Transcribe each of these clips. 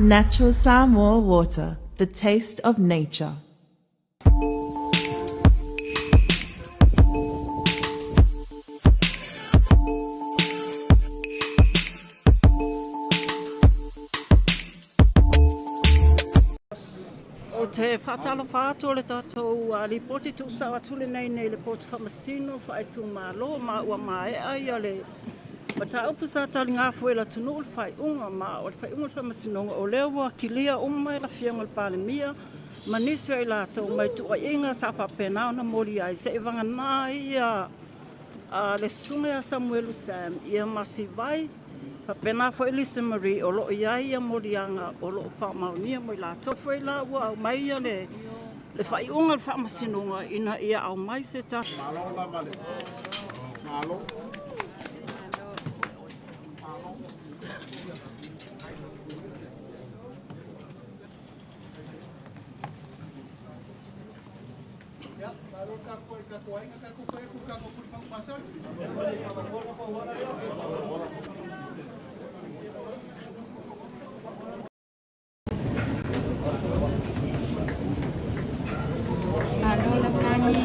Natural Samoa water, the taste of nature. Ou te faatalofa atu o le tatou lipoti tuusao atu lenei nei le Poto Faamasino Faaitumalo ma ua maea ia le mataupu sa taligafu e le atunuu le faaiuga ma o le faaiuga o le Faamasinoga o lea ua kilia uma e le Afioga i le Palemia ma nisi o i latou mai tuuaiga sa faapena ona molia ai seia vagana ia le susuga ia Samuelu Sam ia ma Sivai faapena foi Lisa Marie o lo o i ai ia moliaga o lo o faamaonia mo i latou foi la ua aumai ia le faaiuga o le Faamasinoga ina ia aumai se tasi. Malo lava le malo. Ia, malo le tapuai i tatou aiga, tatou fai atu tatou pulifau masani. Malo Lamani.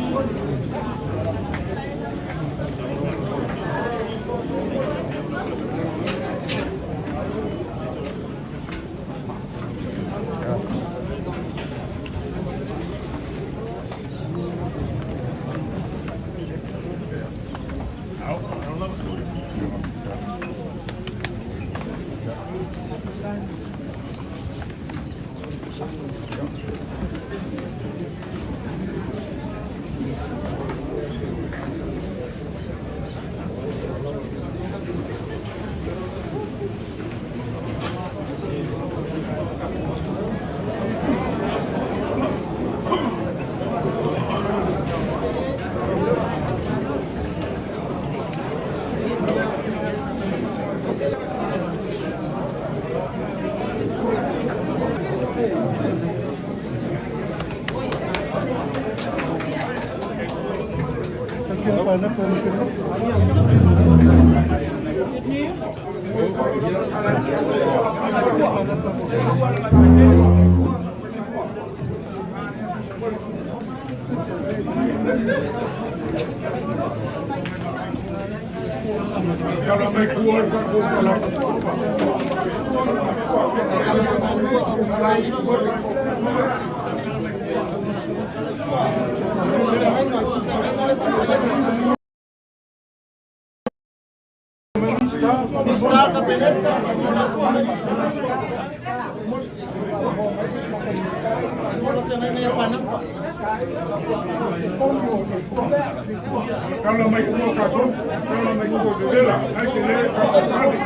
Tala mai tua tatou, tala mai tua te vela, ai te le tatou kane.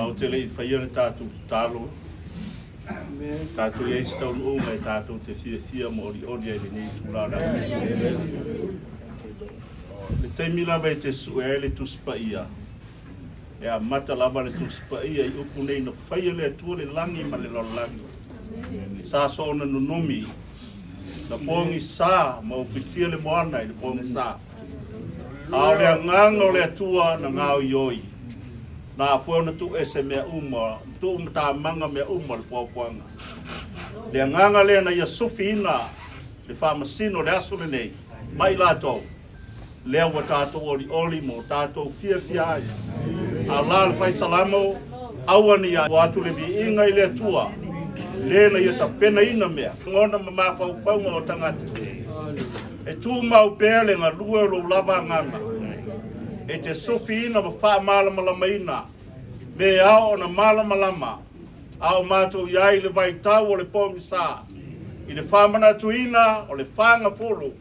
Ou te le i faia le tatou tatalo, tatou i ai se taunuuga e tatou te fiafia ma olioli ai i lenei itula o le aso. Le taimi lava e te sue ai le Tusi Paia, e amata lava le Tusi Paia i upu nei na faia le Atua le lagi ma le lalolagi. Sa soona nunumi, na pogisa ma ufitia le moana i le pogisa. A o le agaga o le Atua na gaoioi, na afua ona tuuese mea uma, tuumatamaga mea uma o le puapuaga. Le agaga lea na ia sufiina le faamasino o le aso lenei ma i latou, lea ua tatou olioli ma ua tatou fiafia ai. A o la le fai Salamo, aua ne i ua atu le viiga i le Atua, le na ia tapenaina mea, ona ma mafaufauga o tagata. E tumau pea le galue o lou lava agaga, e te sufiina ma faamalamalamaina me ao ona malamalama, a o matou i ai i le vaitau o le pogisa, i le faamanatuina o le fagafulu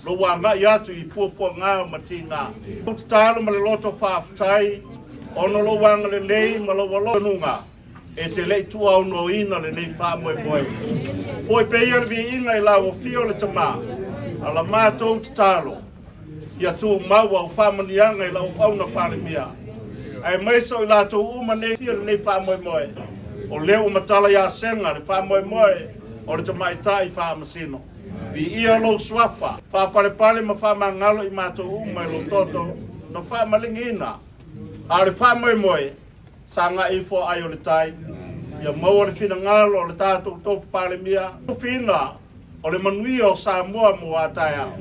lou agai atu i puapuaga ma tiga. Ou tatalo ma le loto faafetai ona o lou agalelei ma lou alofa e te le i tuuaunoaina lenei faamoemoe. Foi pea ia le viiga i lau afio le Tama, a la matou tatalo, ia tumau au faamanuiaga i lau auauna Palemia, aemaise o i latou uma nei fia lenei faamoemoe, o lea ua matala ia Sega le faamoemoe o le tamaitai faamasino. Viia lou suafa, faapalepale ma faamagalo i matou uma i lou toto na faamaligiina. A o le faamoemoe, sagai ifo ai o le tai, ia maua le finagalo o le tatou tofu Palemia, tufiina o le manuia o Samoa mo a taeao.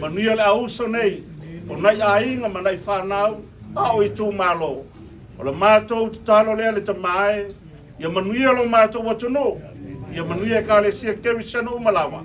Manuia le auuso nei, o nai aiga ma nai fanau, a o itumalo. O le matou tatalo lea le Tama e, ia manuia lo matou atunuu, ia manuia Ekalesia Kerisiano uma lava.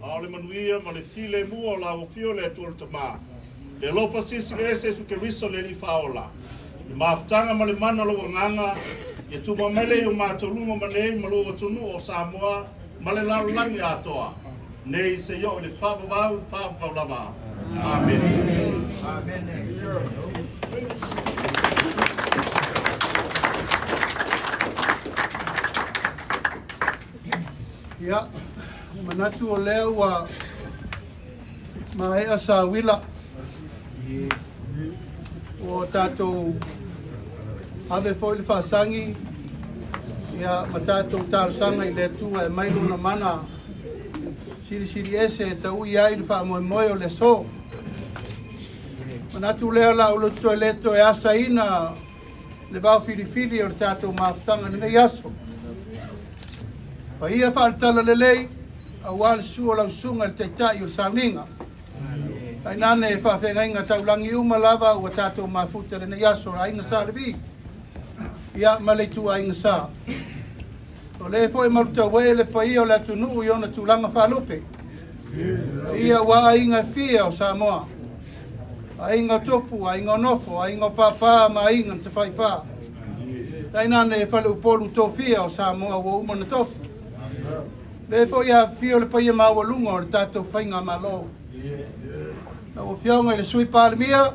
A o le manuia ma le filemu o lau afio le Atua le Tama, le alofa silisili ese Iesu Keriso le Alii Faaola, le mafutaga ma le mana o lou Agaga, ia tumau mai lea i o matou luma ma nei ma lou atunuu o Samoa ma le lalolagi atoa, nei seia oo i le faavavau, faavavau lava. Amene. Ia, manatu o lea ua maea sauila. Ua tatou ave foi le faasagi Ia, ma tatou talosaga i le Atua e aumai Lona mana silisili ese e taui ai le faamoemoe o le aso. Manatu lea o la ou loto e le toe asaina le vao filifili o le tatou mafutaga i lenei aso. Paia faale-talalelei aua le susu o lau susuga i le Taitai o le Sauniga. Tainane faafeagaiga taulagi uma lava ua tatou mafuta i lenei aso, le Aiga Sa Levi, ia ma le ituaiga Sa. O le foi malutauē le paia o le atunuu i ona tulaga faalupe. Paia ua aiga e fia o Samoa. Aiga o Tupu, aiga o Nofo, aiga o Papa ma aiga na Tafaifa. Tainane e faleupolu tofia o Samoa ua uma ona tofi. Le foi afifio le paia maualuga o le tatou faigamalo. Lau Afioga i le Sui Palemia,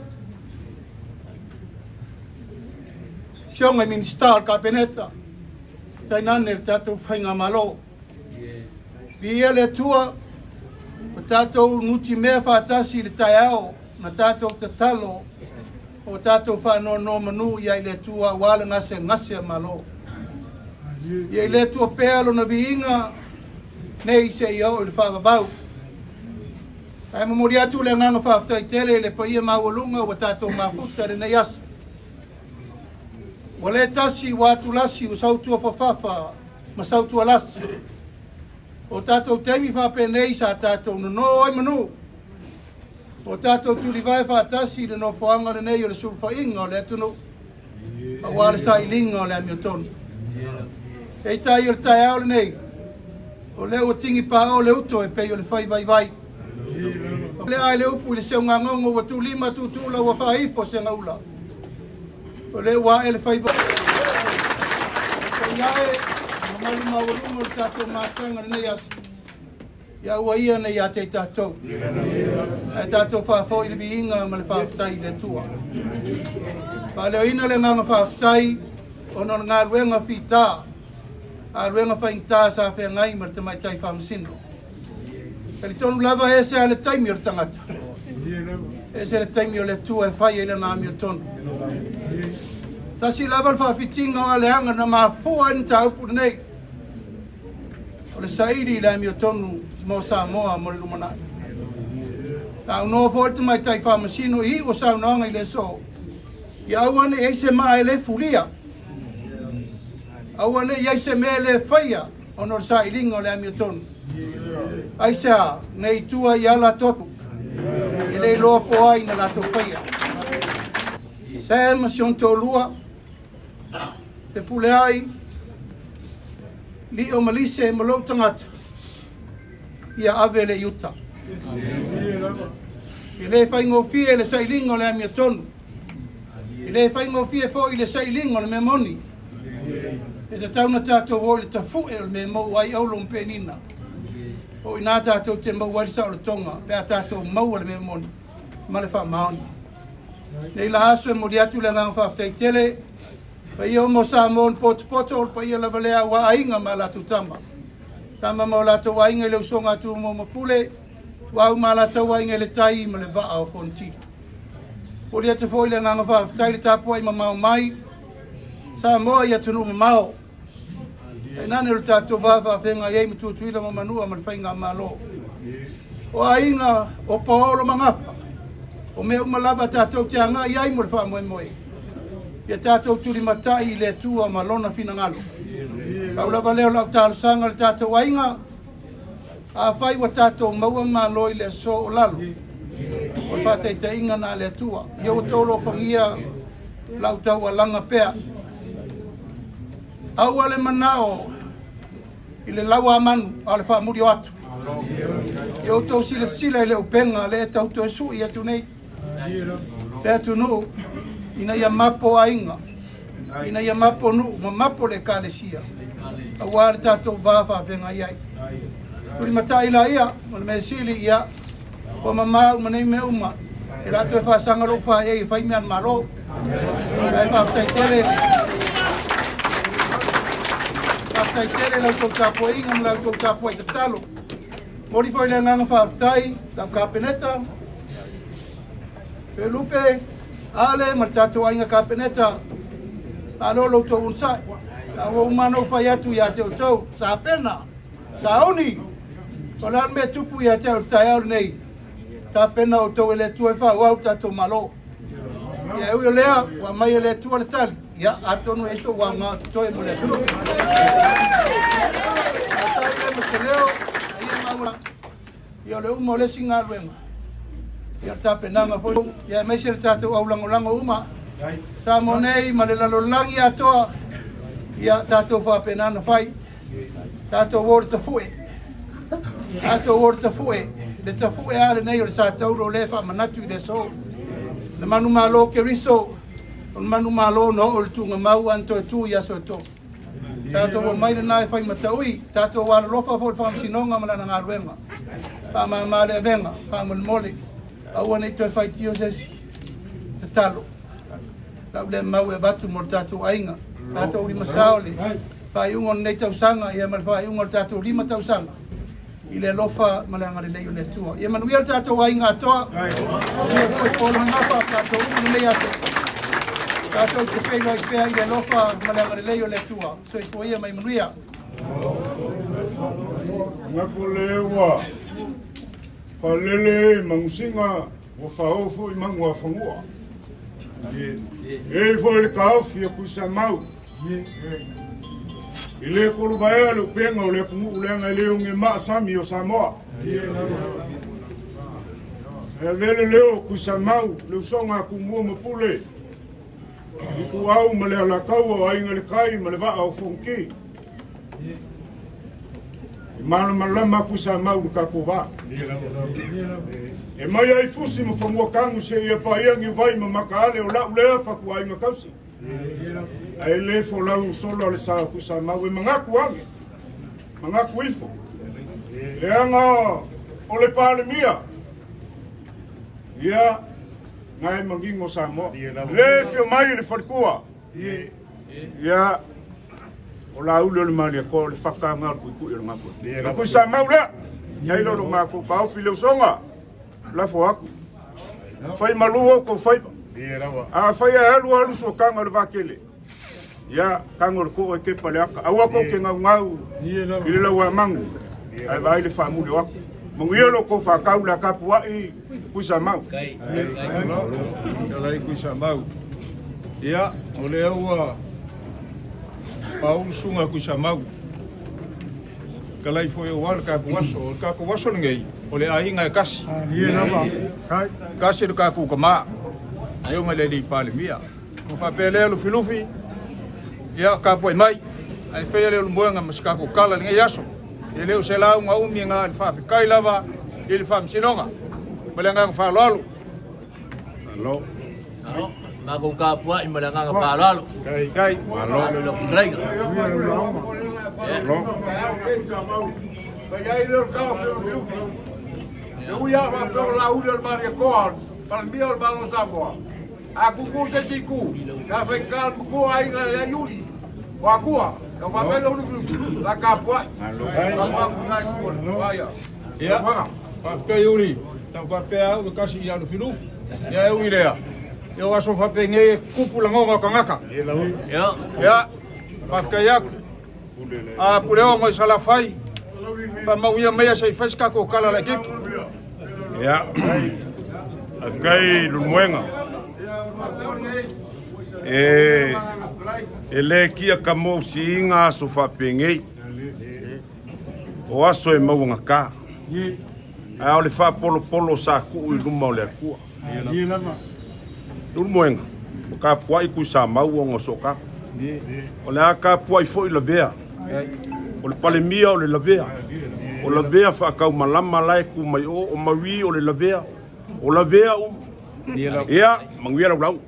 Afioga i Minisita o le Kapeneta, tainane le tatou faigamalo. Viia le Atua, ua tatou nutimea faatasi i le taeao na tatou tatalo o tatou faanonomanu i ai le Atua aua le gasegase a Malo. Ia i le Atua pea lona viiga nei seia oo i le faavavau. Ae momoli atu le agaga faafetai tele i le paia maualuga ua tatou mafuta i lenei aso. Ua le tasi ua atulasi ua sautua fafafa ma sautua lasi. O tatou taimi faapenei sa tatou nono ai manu. O tatou tulivae faatasi i le nofoaga lenei o le sulufaiga o le atunuu aua le sailiga o le amiotonu. Peitai o le taeao lenei, o lea ua tigi paʻo le uto e pei o le fai vaivai. O le a le upu i le seugagogo ua tulima tutula ua faaifo segaula. O lea ua ae le faiva. Ia e mamalu maualuga o le tatou mafutaga lenei aso. Ia aua ia ne i ia te i tatou. Ae tatou faafoi le viiga ma le faafetai i le Atua. Faaleoina le agaga faafetai ona o le galuega fita, galuega faigata sa feagai ma le tamaitai faamasino. Talitonu lava e ese lava le taimi o le tagata, ese le taimi o le Atua e fai ai lana amiotonu. Tasi lava le faafitiga o aleaga na mafua ai le mataupu lenei, o le saili i le amiotonu mo Samoa mo le lumanai. Saunoa foi le tamaitai faamasino i iu o saunoaga i le aso, ia aua ne i ai se maa e le fulia, aua ne i ai se mea e le faia ona o le sailiga o le amiotonu. Aisea, ne i tua i ala totu, e le iloa po ai na latou faia. Sam ma si ona toalua, Fepuleai, Lio ma Lise ma lou tagata, ia ave le i uta. E le faigofie le sailiga o le amiotonu. E le faigofie foi le sailiga o le mea moni. E tatau ona tatou o i le tafu'e o le mea e maua ai auro ma penina. O i ina tatou te maua ai le saolotoga pe a tatou maua le mea moni ma le faamaoni. Nei la aso e momoli atu le agaga faafetai tele paia uma o Samoa na potopoto, o le paia lava lea aua aiga ma latou tama. Tama ma o latou aiga i le usoga a Tumua ma Pule, Tuau ma latou aiga i le tai ma le vaa o Fonoti. Momoli atu foi le agaga faafetai i le tapuai mamao mai Samoa i atunuu mamao. Tainane o le tatou va faafeagai ai ma Tutuila ma Manua ma le Faigamalo. O aiga o Paolo ma Gafa, o mea uma lava tatou te agai ai mo le faamoemoe. Ia tatou tulimatai i le Atua ma Lona finagalo. Pau lava lea o lau talosaga i le tatou aiga, afai ua tatou maua malo i le aso o lalo, o le faataitaiga na a le Atua. Ia ua outou alofagia lau taualaga pea. Aua le manao i le lauamanu a o le faamuli o atu. Ia outou silasila i le upega lea e tau toe sui atu nei le atunuu ina ia mapo aiga, ina ia mapo nuu ma mapo le ekalesia aua le tatou va faafeagai ai. Tulimatai laia o le mea sili ia ua mamā uma nei mea uma e la toe faasaga lou faaei e fai mea a le Malo. Ae faafetai tele. Faafetai tele lau tou tapuaiga ma lau tou tapuai tatalo. Momoli foi le agaga faafetai lau Kapeneta, Felupe, Ale ma le tatou aiga Kapeneta, malo lo outou onosai. A ua uma ona ou fai atu ia te outou, Sapena, sauni, o le a le mea e tupu ia te au i le taeao lenei, tapena outou e le Atua e faaauau le tatou Malo. Ia e ui o lea, ua aumai e le Atua le tali, ia atonu e i ai sou aoga o totoe mo le atunuu. Faatau lea ma se leo, a ia maua, ia o le uma o le isi galuega, ia o le tapenaga foi, ia aemaise le tatou aulagolago uma, Samoa nei ma le lalolagi atoa, ia tatou faapena ona fai, tatou o i le tafue, tatou o i le tafue, le tafue lava lenei o le sa taulo lea e faamanatu i le aso. Le manumalo Keriso, o le manumalo na oo i le tuugamau ae na toe tu i aso e tolu. Tatou omai lena e fai mataui, tatou alolofa foi i le Faamasinoga ma lana galuega. Faamama le avega, faamolemole, aua ne i toe faitio se isi. Tatalo. Lau lea mau e avatu mo le tatou aiga. Tatou limasao le faaiuga o lenei tausaga ia ma le faaiuga o le tatou 5 tausaga i le alofa ma le agalelei o le Atua. Ia manuia le tatou aiga atoa. Ia foi polagafa tatou uma lenei aso. Tatou te feiloai pea i le alofa ma le agalelei o le Atua. Soifua ia mai manuia. Ngapo le ua falele mangusiga ua fao foi magu a fagua. E foi le taofi o Tuisamau. I le kolovaea le upega o le atunuu leaga e le oge maa sami o Samoa. E avea le leo o Tuisamau, le usoga a Tumua ma Pule, Ituau ma le Alataua o Aiga i le Tai ma le Vaa o Fonoti. E malamalama Tuisamau i le tatou va. E mai ai fusi ma fanua tanu seia paia Niuvai ma Mataale o lau lea fatuaiga tausi. Ae le folau sola le sa o Tuisamau e manatu ane, manatu ifo. Leaga o le Palemia, ia, na e manino Samoa. Le fio mai le faletua, ia, o Laauli o le Malietoa o le fata na o le tuitui o le gafa. O Tuisamau lea, ia ilo lo matou taofi le usoga, lafo atu. Fai malu outou faiva. A fai e alu alu suataga o le vatele, ia tago le too e tepa le ata. Aua tou te naunau i le lauamanu, ae vaai le faamuli o atu. Manuia lo outou faatau le tapuai Tuisamau. Fetalai Tuisamau. Ia, o lea ua pau le susuga a Tuisamau. Fetalai foi aua le tatou aso. O le tatou aso lenei, o le aiga e tasi. Tasi le tatou tama, afioga i le alii Palemia. Ona faapea lea Lufilufi, ia tapuai mai, ae faia le ulumoega ma se tatou tala i lenei aso. E le o se lauga umi na o le faafetai lava i le Faamasinoga. Ma le agaga faaaloalo. Malo. Malo. Matou tapuai ma le agaga faaaloalo. Kai. Malo. Malo i lau fetalaiga. Malo. Fai ai lea o le taofi o Lufilufi. E ui lava faapea o Laauli o le Malietoa, Palemia o le Malo o Samoa, a tutu se isi itu, sa faigata le matua o aiga ia Iuli, o Atua, na faapea lea o Lufilufi, sa tapuai. Tapuai atu i lena itu o le vaia. Ia, faafetai Iuli, tau faapea au e kasi ia Lufilufi. Ia e ui lea, ia o aso faapenei e tupu lagona o tagata. Ia. Ia, faafetai atu. A Puleono i Salafai, faamauia maia se i fai se tatou tala laitiiti. Ia, faafetai Lulumoega. E, e le kia ka mou siiga aso faapenei. O aso e mauagata. Ae o le faapolopolo sa tuu i luma o le Atua. Lulumoega, ua tapuai Tuisamau ona o sookata. O le a tapuai foi lavea. O le Palemia o le lavea. O lavea faataumalama la e tu mai o, o Maui o le lavea. O lavea uma. Ia, manuia lau lauga.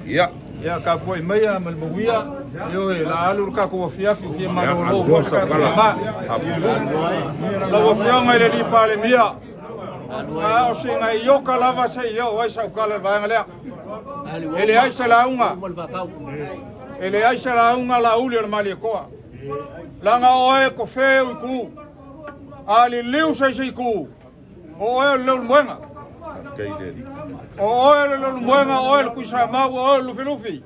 Ia, ia tapuai maia ma le manuia. Ioe, la alu le tatou afiafi fia malolo foi le tatou tama. Lau Afioga i le alii Palemia, a o se gaioka lava se i oo ai sau tala i le vaega lea. E leai se lauga, e leai se lauga Laauli o le Malietoa. Leaga oe ko feu i ku, a liliu se isi itu, o oe o le Leulumoega. Faafetai i le Alii. O oe le Leulumoega, o oe le Tuisamau, o oe le Lufilufi.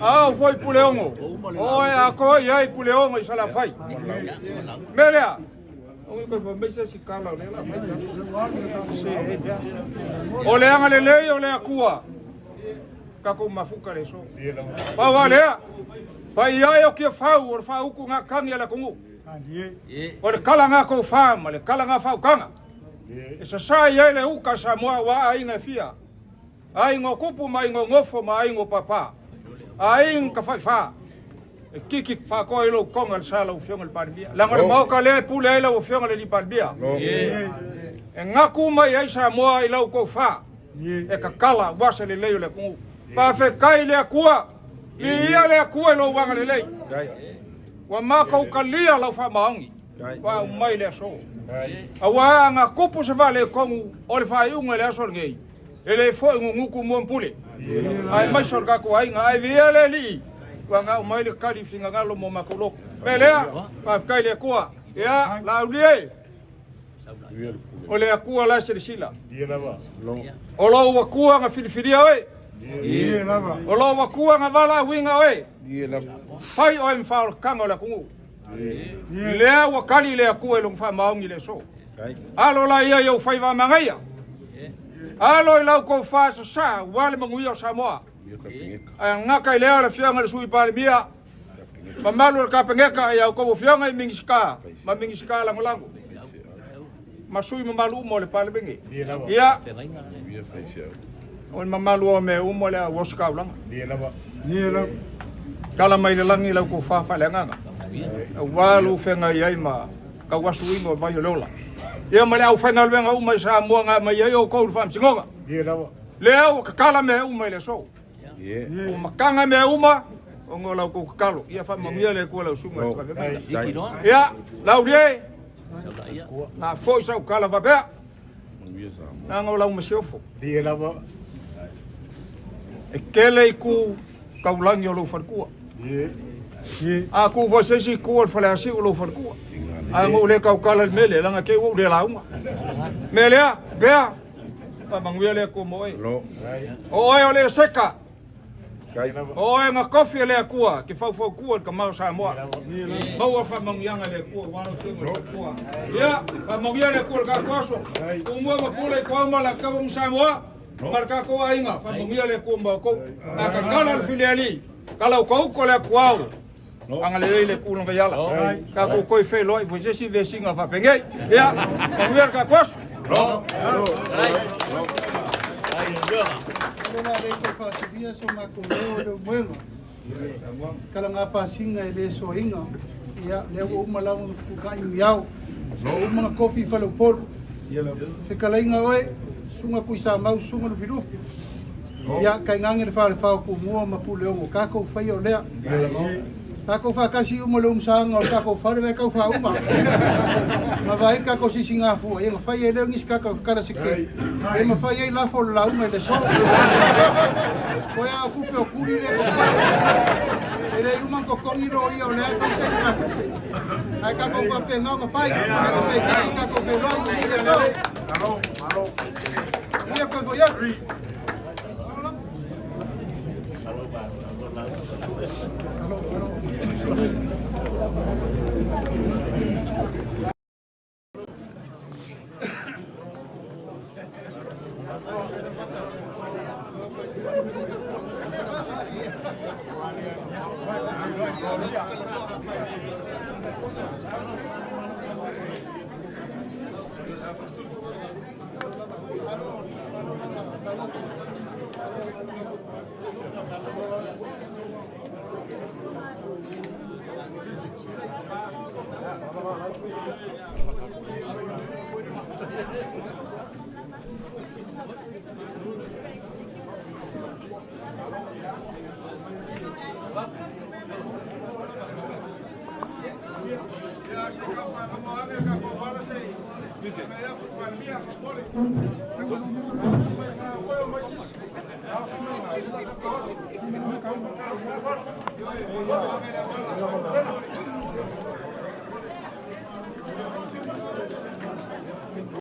A au foi Puleogo, o oe atoa i ai Puleogo i Salafai. Mea lea, o le agalelei o le Atua, tatou mafuta le aso. Pau lava lea, paia e o Tiafau o le faautu gatagi a le atunuu. O le kala na tofa ma le kala na faautaga. E sasa i ai le uta a Samoa aua aiga e fia. Aiga o tupu ma aiga o nofo ma aiga o papa. Aiga tafaifa. E kiki faatoa i lou toga le sa lau Afioga i le Palemia. Leaga o le Maota lea e pule ai lau Afioga i le Palemia. E gaku mai ai Samoa i lau tofa e tatala aua se lelei o le atunuu. Faafetai i le Atua, viia le Atua i lou agalelei. Ua matou talia lau faamaoni ua aumai le aso. Aua a tupu se faaletonu o le faaiuga i le aso lenei, e le foi nunutu mua ma pule, aemaise o le tatou aiga. Ae viia le Alii ua gau mai le tali finagalo mo matou loto. Mea lea, faafetai i le Atua. Ia, Laauli e, o le Atua la e silasila. O lou Atua na filifilia oe. O lou Atua na valaauina oe. Fai oe ma faaolataga o le atunuu. Lea ua tali le Atua i lona faamaoni i le aso. Alo la ia i ou faiva manaia. Alo i lau tofa sasa aua le manuia o Samoa. Ae gata i lea le Afioga i le Sui Palemia, mamalu o le Kapeneta i a outou afioga i Minisita ma Minisita Lagolago ma sui mamalu uma o le Palemene. Ia, o le mamalu o mea uma o le a ua ositaulaga. Tala mai le lagi lau tofa faaleagaga aua lou feagai ai ma tauasuina o vai o le ola. Ia ma le aufaigaluega uma i Samoa na aumai ai outou i le faamasinoga. Lea ua tatala mea uma i le aso. Ua mataga mea uma ona o la outou tatalo. Ia faamanuia le Atua i lau susuga i le Tavega. Ia, Laulie, na foi sau tala faapea. Leaga o lau masiofo. E tele itu taulagi o lou faletua. A tu foi se isi itu o le faleasiu o lou faletua. Ae na ou le tautala i le mea lea, leaga te i ua ou le lauga. Mea lea, pea, faamanuia le Atua mo oe. O oe o le Eseka. O oe na tofi e le Atua ke faufautua i le tama o Samoa. Maua faamanuiaga e le Atua aua lau Afioga i le faletua. Ia, faamanuia le Atua i le tatou aso. Tumua ma pule i Toauma le Atau ma Samoa ma le tatou aiga. Faamanuia le Atua ma outou. A tatala le filialii, talautauto le atuao. Agalelei le tulaga i ala. Tatou toe feiloai foi se isi vesiga faapenei. Ia, manuia le tatou aso. Faatulia so matou leo i Leulumoega. Kala pasiga e le soaina. Ia, lea ua uma lau ona fetuunai muniao. Ua uma ona tofi i Faleupolu. Fetalaiga oe, Susuga Tuisamau, Susuga Lufilufi. Ia, tainane le falefa o Tumua ma Puleono, tatou faia o lea. Tatou faatasi uma le umusaga o le tatou fale la e tau faauma. Ma vaai le tatou sisigafua, ia na fai ai lea o nisi tatou kala seke. E mafai ai lafo o le lauga i le aso. Koe a o tupe o kuli lea totoe. E le uma ona totogi loia o lea e fai sailiga tupe. Ae tatou faapena ona fai. Tatou feitai, tatou feiloai i le aso. Ia koe foi atu.